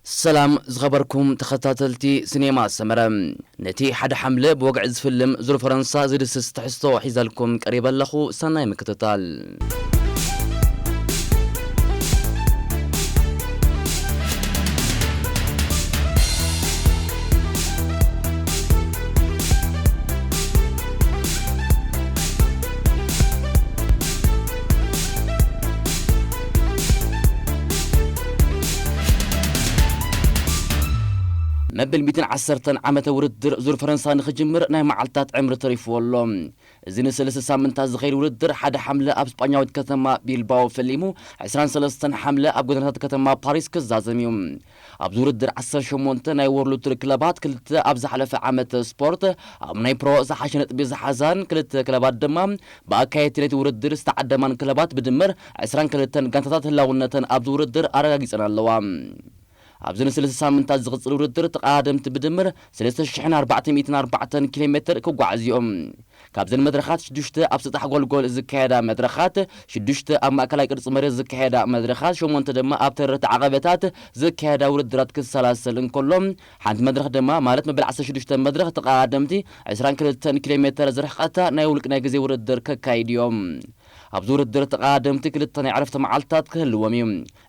ሰላም ዝኸበርኩም ተኸታተልቲ ሲኔማ ሰመረ። ነቲ ሓደ ሓምለ ብወግዒ ዝፍልም ዙር ፈረንሳ ዝድስስ ትሕዝቶ ሒዘልኩም ቀሪበ ኣለኹ። ሰናይ ምክትታል። መበል ሚእትን ዓሰርተን ዓመተ ውድድር ዙር ፈረንሳ ንኽጅምር ናይ መዓልታት ዕምሪ ተሪፍዎ ኣሎ። እዚ ንሰለስተ ሳምንታት ዝኸይድ ውድድር ሓደ ሓምለ ኣብ ስጳኛዊት ከተማ ቢልባኦ ፈሊሙ፣ ዕስራን ሰለስተን ሓምለ ኣብ ጎደናታት ከተማ ፓሪስ ክዛዘም እዩ። ኣብዚ ውድድር ዓሰርተ ሸሞንተ ናይ ወርልድ ቱር ክለባት ክልተ ኣብ ዝሓለፈ ዓመት ስፖርት ኣብ ናይ ፕሮ ዝሓሸ ነጥቢ ዝሓዛን ክልተ ክለባት ድማ ብኣካየድቲ ናይቲ ውድድር ዝተዓደማን ክለባት ብድምር ዕስራን ክልተን ጋንታታት ህላውነተን ኣብዚ ውድድር ኣረጋጊጸን ኣለዋ። ኣብዚ ንሰለስተ ሳምንታት ዝቕጽል ውድድር ተቐዳደምቲ ብድምር ሰለስተ ሽሕን ኣርባዕተ ሚእትን ኣርባዕተን ኪሎ ሜትር ክጓዓዙ እዮም። ካብዘን መድረኻት ሽዱሽተ ኣብ ሰጣሕ ጎልጎል ዝካየዳ መድረኻት፣ ሽዱሽተ ኣብ ማእከላይ ቅርጺ መሬት ዝካየዳ መድረኻት፣ ሸሞንተ ድማ ኣብ ተረርቲ ዓቐበታት ዝካየዳ ውድድራት ክሰላሰል እንከሎ፣ ሓንቲ መድረኽ ድማ ማለት መበል ዓሰርተ ሽዱሽተ መድረኽ ተቐዳደምቲ ዕስራን ክልተን ኪሎ ሜትር ዝርሕቐታ ናይ ውልቂ ናይ ግዜ ውድድር ከካይዱ እዮም። ኣብዚ ውድድር ተቐዳደምቲ ክልተ ናይ ዕረፍቲ መዓልትታት ክህልዎም እዩ።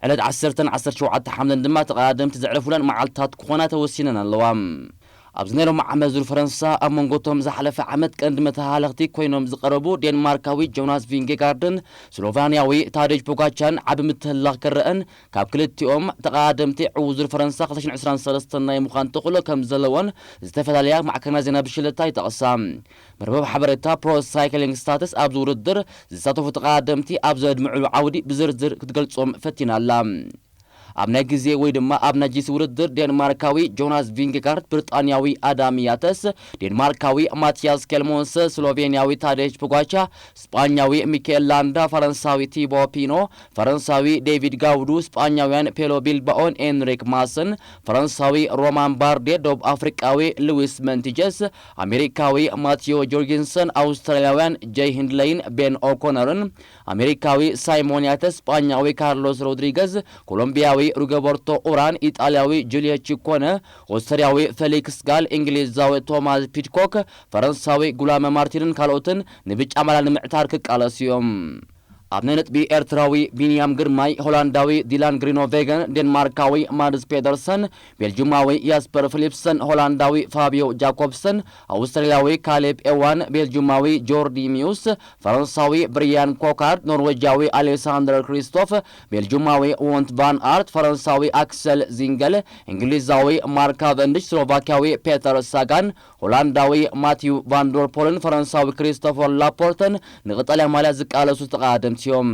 ዕለት ዓሰርተን ዓሰርተ ሸውዓተ ሓምለን ድማ ተቐዳደምቲ ዘዕረፉለን መዓልትታት ክኾና ተወሲነን ኣለዋ። ኣብዚ ናይ ሎሚ ዓመት ዙር ፈረንሳ ኣብ መንጎ እቶም ዝሓለፈ ዓመት ቀንዲ መተሃላለኽቲ ኮይኖም ዝቐረቡ ዴንማርካዊ ጆናስ ቪንጌጋርድን ስሎቫንያዊ ታዴጅ ፖጋቻን ዓቢ ምትህልላኽ ክረአን ካብ ክልቲኦም ተቐዳደምቲ ዕዉት ዙር ፈረንሳ ክልተ ሽሕን ዕስራን ሰለስተን ናይ ምዃን ተኽእሎ ከም ዘለዎን ዝተፈላለያ ማዕከናት ዜና ብሽለታ ይጠቕሳ። መርበብ ሓበሬታ ፕሮ ሳይክሊንግ ስታትስ ኣብዚ ውድድር ዝሳተፉ ተቐዳደምቲ ኣብ ዘድምዕሉ ዓውዲ ብዝርዝር ክትገልጾም ፈቲና ኣላ። ኣብ ናይ ግዜ ወይ ድማ ኣብ ናጂስ ውድድር ዴንማርካዊ ጆናስ ቪንጌጋርድ፣ ብሪጣንያዊ ኣዳም ያተስ፣ ዴንማርካዊ ማቲያስ ኬልሞንስ፣ ስሎቬንያዊ ታዴጅ ፖጋቻ፣ ስጳኛዊ ሚኬል ላንዳ፣ ፈረንሳዊ ቲቦ ፒኖ፣ ፈረንሳዊ ዴቪድ ጋውዱ፣ ስጳኛውያን ፔሎ ቢልባኦን ኤንሪክ ማስን፣ ፈረንሳዊ ሮማን ባርዴ፣ ደቡብ ኣፍሪቃዊ ሉዊስ መንቲጀስ፣ ኣሜሪካዊ ማቲዮ ጆርጊንሰን፣ ኣውስትራልያውያን ጀይ ሂንድለይን ቤን ኦኮነርን፣ ኣሜሪካዊ ሳይሞን ያተስ፣ ስጳኛዊ ካርሎስ ሮድሪገዝ፣ ኮሎምቢያዊ ሪጎበርቶ ኡራን፣ ኢጣልያዊ ጁልዮ ቺኮነ፣ ኦስትርያዊ ፌሊክስ ጋል፣ እንግሊዛዊ ቶማስ ፒድኮክ፣ ፈረንሳዊ ጉላመ ማርቲንን ካልኦትን ንብጫ ማልያ ንምዕታር ክቃለሱ እዮም። ኣብ ናይ ነጥቢ ኤርትራዊ ቢንያም ግርማይ፣ ሆላንዳዊ ዲላን ግሪኖቬገን፣ ዴንማርካዊ ማድስ ፔደርሰን፣ ቤልጁማዊ ያስፐር ፊሊፕሰን፣ ሆላንዳዊ ፋቢዮ ጃኮብሰን፣ ኣውስትራልያዊ ካሌብ ኤዋን፣ ቤልጁማዊ ጆርዲ ሚውስ፣ ፈረንሳዊ ብሪያን ኮካርድ፣ ኖርዌጃዊ ኣሌሳንደር ክሪስቶፍ፣ ቤልጁማዊ ዎንት ቫን ኣርት፣ ፈረንሳዊ ኣክሰል ዚንገል፣ እንግሊዛዊ ማርክ ካቨንዲሽ፣ ስሎቫኪያዊ ፔተር ሳጋን፣ ሆላንዳዊ ማቲው ቫንዶርፖልን ፈረንሳዊ ክሪስቶፈር ላፖርተን ንቐጠልያ ማልያ ዝቃለሱ ተቐዳደምቲ እዮም።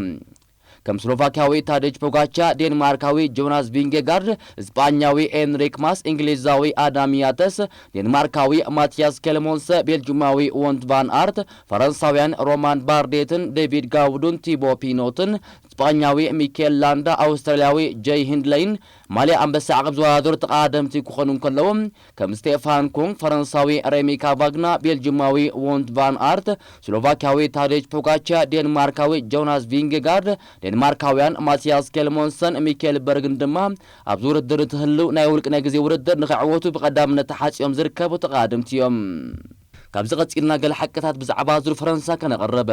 ከም ስሎቫኪያዊ ታዴጅ ፖጋቻ፣ ዴንማርካዊ ጆናስ ቪንጌጋርድ፣ ስጳኛዊ ኤንሪክ ማስ፣ እንግሊዛዊ ኣዳም ያተስ፣ ዴንማርካዊ ማቲያስ ኬልሞንሰ፣ ቤልጁማዊ ዎንት ቫን ኣርት፣ ፈረንሳውያን ሮማን ባርዴትን ዴቪድ ጋውዱን ቲቦ ፒኖትን፣ ስጳኛዊ ሚኬል ላንዳ፣ ኣውስትራልያዊ ጀይ ሂንድለይን ማልያ ኣንበሳ ዓቐብ ዝወዳደሩ ተቐዳደምቲ ክኾኑ እንከለዉ፣ ከም ስቴፋን ኩንግ፣ ፈረንሳዊ ሬሚ ካቫግና፣ ቤልጅማዊ ዎንት ቫን ኣርት፣ ስሎቫኪያዊ ታዴጅ ፖጋቻ፣ ዴንማርካዊ ጆናስ ቪንጌጋርድ፣ ዴንማርካውያን ማቲያስ ኬልሞንሰን፣ ሚኬል በርግን ድማ ኣብዚ ውድድር እቲ ህልው ናይ ውልቂ ናይ ግዜ ውድድር ንኽዕወቱ ብቐዳምነት ተሓጺኦም ዝርከቡ ተቐዳደምቲ እዮም። ካብዚ ቀጺልና ገለ ሓቅታት ብዛዕባ ዙር ፈረንሳ ከነቕርብ።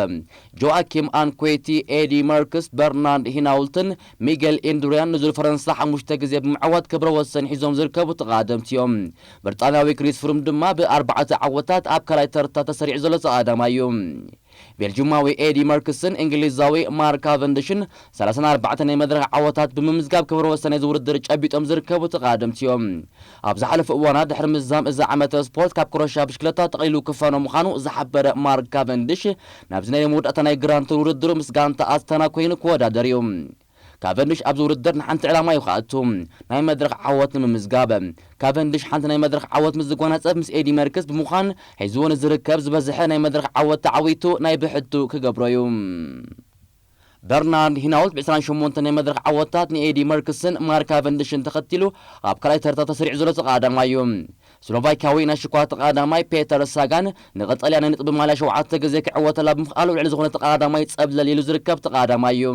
ጆኣኪም ኣንኩዌቲ፣ ኤዲ መርክስ፣ በርናርድ ሂናውልትን ሚጌል ኢንዱሪያን ንዙር ፈረንሳ ሓሙሽተ ግዜ ብምዕዋት ክብረ ወሰን ሒዞም ዝርከቡ ተቐዳደምቲ እዮም። ብሪጣንያዊ ክሪስ ፍሩም ድማ ብኣርባዕተ ዓወታት ኣብ ካልኣይ ተርታ ተሰሪዑ ዘሎ ተቐዳዳማይ እዩ። ቤልጅማዊ ኤዲ መርክስን እንግሊዛዊ ማርክ ካቨንድሽን ሰላሳን ኣርባዕተን ናይ መድረኽ ዓወታት ብምምዝጋብ ክብረ ወሰን ናይዚ ውድድር ጨቢጦም ዝርከቡ ተቐዳደምቲ እዮም። ኣብ ዝሓለፉ እዋናት ድሕሪ ምዝዛም እዚ ዓመተ ስፖርት ካብ ክሮሻ ብሽክለታ ጠቕሊሉ ክፋኖ ምዃኑ ዝሓበረ ማርክ ካቨንድሽ፣ ናብዚ ናይ መወዳእታ ናይ ግራንድ ቱር ውድድሩ ምስ ጋንታ ኣስታና ኮይኑ ክወዳደር እዩ። ካቨንድሽ ኣብዚ ውድድር ንሓንቲ ዕላማ እዩ ክኣቱ፣ ናይ መድረኽ ዓወት ንምምዝጋብ። ካቨንድሽ ሓንቲ ናይ መድረኽ ዓወት ምስ ዝጎናጸፍ ምስ ኤዲ መርክስ ብምዃን ሒዝዎ ንዝርከብ ዝበዝሐ ናይ መድረኽ ዓወት ተዓዊቱ ናይ ብሕቱ ክገብሮ እዩ። በርናርድ ሂናውልት ብዕስራን ሸሞንተን ናይ መድረኽ ዓወታት ንኤዲ መርክስን ማርክ ካቨንድሽን ተኸቲሉ ኣብ ካልኣይ ተርታ ተሰሪዑ ዘሎ ተቐዳዳማይ እዩ። ስሎቫኪያዊ ናይ ሽኳ ተቐዳዳማይ ፔተር ሳጋን ንቐጠልያ ናይ ነጥቢ ማልያ ሸውዓተ ግዜ ክዕወተላ ብምኽኣሉ ልዕሊ ዝኾነ ተቐዳዳማይ ጸብለል ኢሉ ዝርከብ ተቐዳዳማይ እዩ።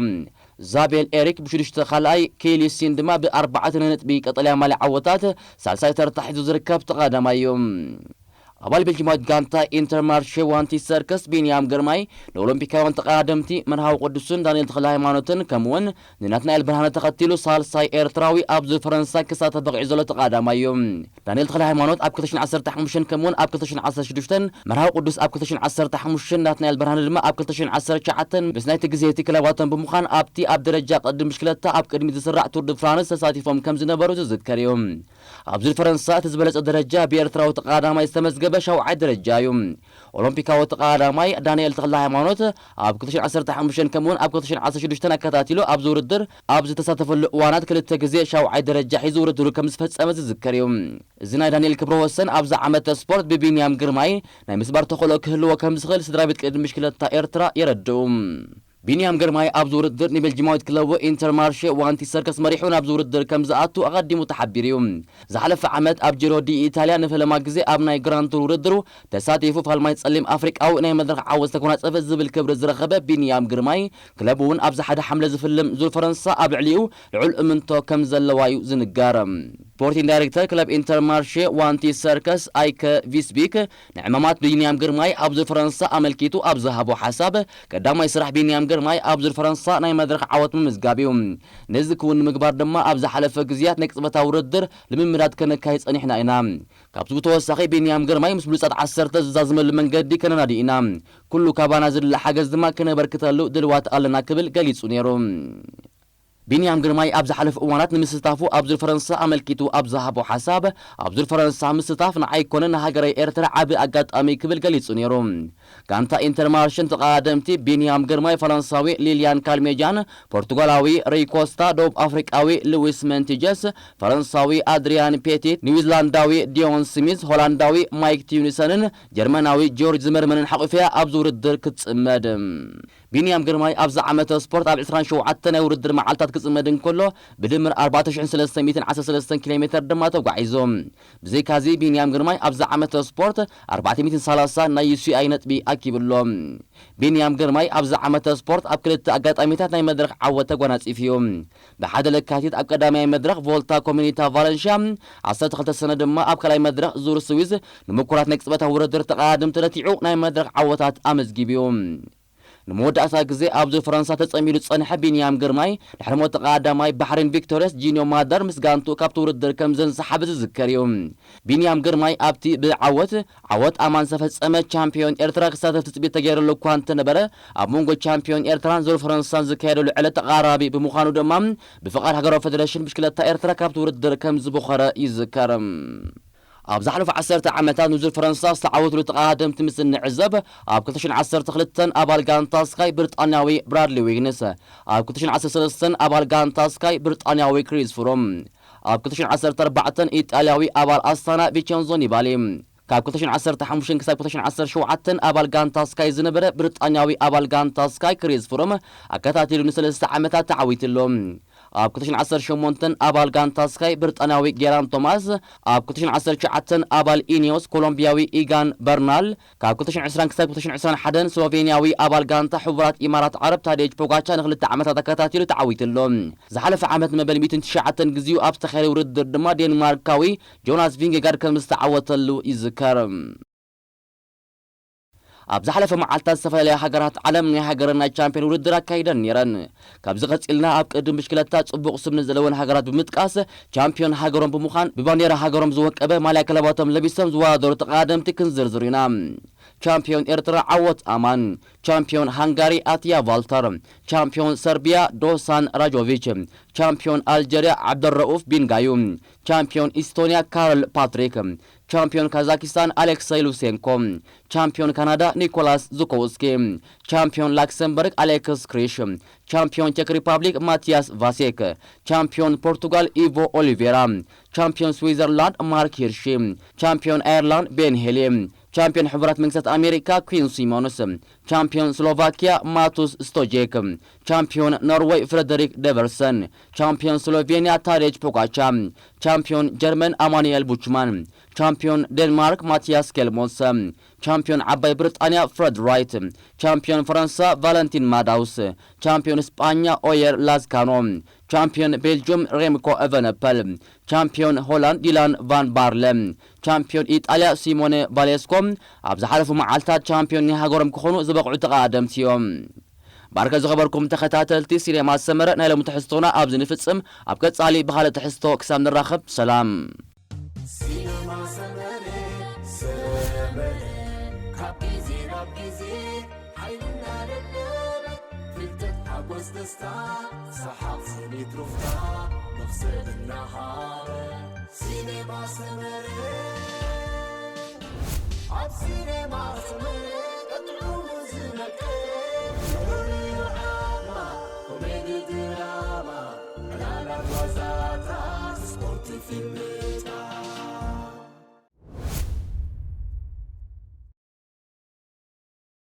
ዛቤል ኤሪክ ብሽዱሽተ ካልኣይ፣ ኬሊ ሲን ድማ ብኣርባዕተ ነጥቢ ቀጠልያ ማልያ ዓወታት ሳልሳይ ተርታ ሒዙ ዝርከብ ተቐዳዳማይ እዩ። ኣባል ቤልጂማዊት ጋንታ ኢንተርማርሼ ዋንቲ ሰርከስ ቢንያም ግርማይ ንኦሎምፒካውያን ተቐዳደምቲ መርሃዊ ቅዱስን ዳንኤል ተኽለ ሃይማኖትን ከምኡውን ንናትናኤል ብርሃነ ተኸቲሉ ሳልሳይ ኤርትራዊ ኣብ ዙር ፈረንሳ ክሳተፍ በቒዑ ዘሎ ተቐዳዳማይ እዩ። ዳንኤል ተኽለ ሃይማኖት ኣብ ክልተ ሽሕን ዓሰርተ ሓሙሽተን ከምኡውን ኣብ ክልተ ሽሕን ዓሰርተ ሽዱሽተን፣ መርሃዊ ቅዱስ ኣብ ክልተ ሽሕን ዓሰርተ ሓሙሽተን፣ ናትናኤል ብርሃነ ድማ ኣብ ክልተ ሽሕን ዓሰርተ ትሽዓተን ምስናይ እቲ ግዜ እቲ ክለባቶም ብምዃን ኣብቲ ኣብ ደረጃ ቅድም ብሽክለታ ኣብ ቅድሚት ዝስራዕ ቱር ድ ፍራንስ ተሳቲፎም ከም ዝነበሩ ዝዝከር እዩ። ኣብ ዙር ፈረንሳ እቲ ዝበለጸ ደረጃ ብኤርትራዊ ተቐዳዳማይ ዝተመዝገበ ሻውዓይ ደረጃ እዩ። ኦሎምፒካዊ ተቐዳዳማይ ዳንኤል ተኽለ ሃይማኖት ኣብ ክልተ ሽሕን ዓሰርተ ሓሙሽተን ከምኡውን ኣብ ክልተ ሽሕን ዓሰርተ ሽዱሽተን ኣከታቲሉ ኣብዚ ውድድር ኣብ ዝተሳተፈሉ እዋናት ክልተ ግዜ ሻውዓይ ደረጃ ሒዙ ውድድሩ ከም ዝፈጸመ ዝዝከር እዩ። እዚ ናይ ዳንኤል ክብረ ወሰን ኣብዚ ዓመተ ስፖርት ብቢንያም ግርማይ ናይ ምስባር ተኽእሎ ክህልዎ ከም ዝኽእል ስድራ ቤት ቅድም ብሽክለታ ኤርትራ የረድኡ። ቢንያም ግርማይ ኣብዚ ውድድር ንቤልጂማዊት ክለቡ ኢንተርማርሼ ዋንቲ ሰርከስ መሪሑ ናብዚ ውድድር ከም ዝኣቱ ኣቐዲሙ ተሓቢሩ እዩ። ዝሓለፈ ዓመት ኣብ ጂሮ ዲ ኢታልያ ንፈለማ ግዜ ኣብ ናይ ግራንድ ቱር ውድድሩ ተሳቲፉ ፋልማይ ጸሊም ኣፍሪቃዊ ናይ መድረኽ ዓወት ዝተጎናጸፈ ዝብል ክብሪ ዝረኸበ ቢንያም ግርማይ፣ ክለቡ እውን ኣብዚ ሓደ ሓምለ ዝፍልም ዙር ፈረንሳ ኣብ ልዕሊኡ ልዑል እምንቶ ከም ዘለዋ እዩ ዝንገር። ስፖርቲንግ ዳይሬክተር ክለብ ኢንተርማርሼ ዋንቲ ሰርከስ ኣይከ ቪስቢክ ንዕማማት ቢንያም ግርማይ ኣብ ዙር ፈረንሳ ኣመልኪቱ ኣብ ዝሃቦ ሓሳብ፣ ቀዳማይ ስራሕ ቢንያም ግርማይ ኣብ ዙር ፈረንሳ ናይ መድረኽ ዓወት ምምዝጋብ እዩ። ነዚ ክውን ንምግባር ድማ ኣብ ዝሓለፈ ግዜያት ናይ ቅጽበታዊ ውድድር ልምምዳት ከነካይድ ጸኒሕና ኢና። ካብዚ ብተወሳኺ ቢንያም ግርማይ ምስ ብሉጻት ዓሰርተ ዝዛዝመሉ መንገዲ ከነናዲ ኢና። ኩሉ ካባና ዝድለ ሓገዝ ድማ ከነበርክተሉ ድልዋት ኣለና ክብል ገሊጹ ነይሩ። ቢንያም ግርማይ ኣብ ዝሓለፉ እዋናት ንምስታፉ ኣብ ዙር ፈረንሳ ኣመልኪቱ ኣብ ዝሃቦ ሓሳብ፣ ኣብ ዙር ፈረንሳ ምስታፍ ንዓይ ኮነ ንሃገረይ ኤርትራ ዓቢ ኣጋጣሚ ክብል ገሊጹ ነይሩ። ጋንታ ኢንተርማርሽን ተቐዳደምቲ ቢንያም ግርማይ ፈረንሳዊ ሊልያን ካልሜጃን፣ ፖርቱጋላዊ ሪኮስታ፣ ደቡብ ኣፍሪቃዊ ሉዊስ መንቲጀስ፣ ፈረንሳዊ ኣድሪያን ፔቲት፣ ኒውዚላንዳዊ ዲዮን ስሚዝ፣ ሆላንዳዊ ማይክ ቲዩኒሰንን ጀርመናዊ ጆርጅ ዝመርመንን ሓቑፍያ ኣብዚ ውድድር ክትጽመድ። ቢንያም ግርማይ ኣብዚ ዓመተ ስፖርት ኣብ ዕስራን ሸውዓተን ናይ ውድድር መዓልታት ክጽመድ እንከሎ፣ ብድምር ኣርባዕተ ሽሕን ሰለስተ ሚእትን ዓሰርተ ሰለስተን ኪሎ ሜተር ድማ ተጓዒዙ። ብዘይካዚ ቢንያም ግርማይ ኣብዚ ዓመተ ስፖርት ኣርባዕተ ሚእትን ሰላሳ ናይ ዩ ሲ ኣይ ነጥቢ ኣኪቡ ኣሎ። ቢንያም ግርማይ ኣብዚ ዓመተ ስፖርት ኣብ ክልተ ኣጋጣሚታት ናይ መድረኽ ዓወት ተጓናጺፉ እዩ። ብሓደ ለካቲት ኣብ ቀዳማይ መድረኽ ቮልታ ኮሚኒታ ቫለንሽያ፣ ዓሰርተ ክልተ ሰነ ድማ ኣብ ካልኣይ መድረኽ ዙር ስዊዝ ንምኩራት ናይ ቅጽበታዊ ውድድር ተቐዳደምቲ ነቲዑ ናይ መድረኽ ዓወታት ኣመዝጊቡ እዩ። ንመወዳእታ ግዜ ኣብ ዙር ፈረንሳ ተጸሚዱ ዝጸንሐ ቢንያም ግርማይ፣ ድሕሪ ሞት ተቐዳዳማይ ባሕሪን ቪክቶርያስ ጂኒዮ ማደር ምስ ጋንቱ ካብቲ ውድድር ከም ዘንሰሓበ ዝዝከር እዩ። ቢንያም ግርማይ ኣብቲ ብዓወት ዓወት ኣማን ዝተፈጸመ ቻምፒዮን ኤርትራ ክሳተፍ ትጽቢት ተገይሩሉ እኳ እንተነበረ፣ ኣብ መንጎ ቻምፒዮን ኤርትራን ዙር ፈረንሳን ዝካየደሉ ዕለት ተቓራቢ ብምዃኑ ድማ፣ ብፍቓድ ሃገራዊ ፌደሬሽን ብሽክለታ ኤርትራ ካብቲ ውድድር ከም ዝቦኸረ ይዝከር። ኣብ ዝሓለፉ ዓሰርተ ዓመታት ንዙር ፈረንሳ ዝተዓወትሉ ተቐዳደምቲ ምስ እንዕዘብ፣ ኣብ ክልተ ሽሕን ዓሰርተ ክልተን ኣባል ጋንታ ስካይ ብሪጣንያዊ ብራድሊ ዊግንስ፣ ኣብ ክልተ ሽሕን ዓሰርተ ሰለስተን ኣባል ጋንታ ስካይ ብሪጣንያዊ ክሪስ ፍሩም፣ ኣብ ክልተ ሽሕን ዓሰርተ ኣርባዕተን ኢጣልያዊ ኣባል ኣስታና ቪቸንዞ ኒባሊ፣ ካብ ክልተ ሽሕን ዓሰርተ ሓሙሽተን ክሳብ ክልተ ሽሕን ዓሰርተ ሸውዓተን ኣባል ጋንታ ስካይ ዝነበረ ብሪጣንያዊ ኣባል ጋንታ ስካይ ክሪስ ፍሩም ኣከታቲሉ ንሰለስተ ዓመታት ተዓዊቱ ኣሎ። ኣብ ክልተ ሽሕን ዓሰርተ ሸሞንተን ኣባል ጋንታ ስካይ ብሪጣንያዊ ጌራን ቶማስ፣ ኣብ ክልተ ሽሕን ዓሰርተ ትሽዓተን ኣባል ኢኒዮስ ኮሎምቢያዊ ኢጋን በርናል፣ ካብ ክልተ ሽሕን ዕስራን ክሳብ ክልተ ሽሕን ዕስራን ሓደን ስሎቬንያዊ ኣባል ጋንታ ሕቡራት ኢማራት ዓረብ ታዴጅ ፖጋቻ ንክልተ ዓመታት ኣከታቲሉ ተዓዊቱ ኣሎ። ዝሓለፈ ዓመት ንመበል ሚእትን ትሽዓተን ግዜኡ ኣብ ዝተኻየደ ውድድር ድማ ዴንማርካዊ ጆናስ ቪንጌጋርድ ከም ዝተዓወተሉ ይዝከር። ኣብ ዝሓለፈ መዓልታት ዝተፈላለያ ሃገራት ዓለም ናይ ሃገረን ናይ ቻምፒዮን ውድድር ኣካይደን ነይረን። ካብዚ ቀጺልና ኣብ ቅድም ብሽክለታ ጽቡቕ ስም ንዘለወን ሃገራት ብምጥቃስ ቻምፒዮን ሃገሮም ብምዃን ብባንዴራ ሃገሮም ዝወቀበ ማልያ ክለባቶም ለቢሶም ዝወዳደሩ ተቐዳደምቲ ክንዝርዝር ኢና። ቻምፒዮን ኤርትራ ዓወት ኣማን፣ ቻምፒዮን ሃንጋሪ ኣትያ ቫልተር፣ ቻምፒዮን ሰርቢያ ዶሳን ራጆቪች፣ ቻምፒዮን ኣልጀርያ ዓብደረኡፍ ቢንጋዩ፣ ቻምፒዮን ኢስቶንያ ካርል ፓትሪክ፣ ቻምፒዮን ካዛኪስታን ኣሌክሰይ ሉሴንኮ፣ ቻምፒዮን ካናዳ ኒኮላስ ዙኮውስኪ፣ ቻምፒዮን ላክሰምበርግ ኣሌክስ ክሪሽ፣ ቻምፒዮን ቸክ ሪፓብሊክ ማቲያስ ቫሴክ፣ ቻምፒዮን ፖርቱጋል ኢቮ ኦሊቬራ፣ ቻምፒዮን ስዊዘርላንድ ማርክ ሂርሺ፣ ቻምፒዮን ኣየርላንድ ቤን ሄሊ፣ ቻምፒዮን ሕቡራት መንግስታት ኣሜሪካ ኩዊን ሲሞንስ፣ ቻምፒዮን ስሎቫኪያ ማቱስ ስቶጄክ፣ ቻምፒዮን ኖርወይ ፍረደሪክ ደቨርሰን፣ ቻምፒዮን ስሎቬንያ ታዴጅ ፖጋቻ፣ ቻምፒዮን ጀርመን ኣማኑኤል ቡችማን፣ ቻምፒዮን ዴንማርክ ማቲያስ ኬልሞንሰ፣ ቻምፒዮን ዓባይ ብሪጣንያ ፍረድ ራይት፣ ቻምፒዮን ፈረንሳ ቫለንቲን ማዳውስ፣ ቻምፒዮን ስጳኛ ኦየር ላዝካኖ፣ ቻምፒዮን ቤልጅዩም ሬምኮ ኤቨነፐል፣ ቻምፒዮን ሆላንድ ዲላን ቫን ባርለ፣ ቻምፒዮን ኢጣልያ ሲሞኔ ቫሌስኮ ኣብ ዝሓለፉ መዓልታት ቻምፒዮን ናይ ሃገሮም ክኾኑ ዝበቕዑ ተቐዳደምቲ እዮም። ባርከ ዝኸበርኩም ተኸታተልቲ ሲኔማ ሰመረ፣ ናይ ሎሚ ትሕዝቶና ኣብዚ ንፍጽም። ኣብ ቀጻሊ ብኻልእ ትሕዝቶ ክሳብ ንራኸብ ሰላም። ሲኔማ ሰመረ፣ ሰመረ፣ ካብ ግዜ ናብ ግዜ ሓይልና ደለበ፣ ፍልጠት ሓጎስ ደስታ፣ ሰሓቕ ስኒት ሩፍታ፣ መኽሰብ እናሃበ። ሲኔማ ሰመረ፣ ኣብ ሲኔማ ሰመረ፣ ቀጥዑ ዝነቀ፣ ንኹሉ ዓማ፣ ኮሜዲ ድራማ፣ ዕላላት ዋዛታት፣ ስፖርት ፊልም